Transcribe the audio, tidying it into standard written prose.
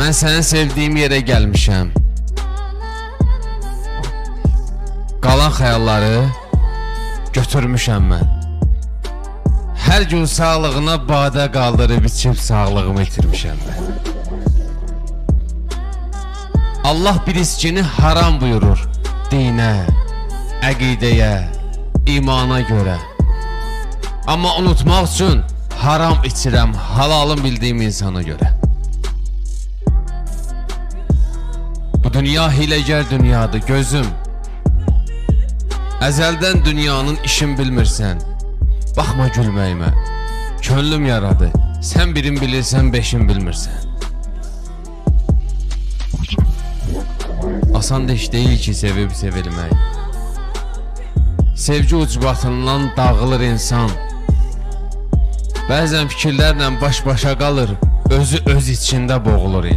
Mən səni sevdiyim yerə gəlmişəm. Qalan xəyalları götürmüşəm mən. Hər gün sağlığına badə qaldırıb içib sağlığımı itirmişəm mən. Allah bir içkini haram buyurur dinə, əqidəyə, imana görə. Amma unutmaq üçün haram içirəm halalın bildiyim insana görə. Bu dünya hiləgər dünyadır gözüm. Əzəldən dünyanın işin bilmirsən. Baxma gülməyimə. Könlüm yaradı. Sən birin bilirsən, beşin bilmirsən. Asan iş deyil ki sevib sevilmək. Sevgi ucbatından dağılır insan. Bəzən fikirlərlə baş-başa qalır, özü öz içində boğulur insan.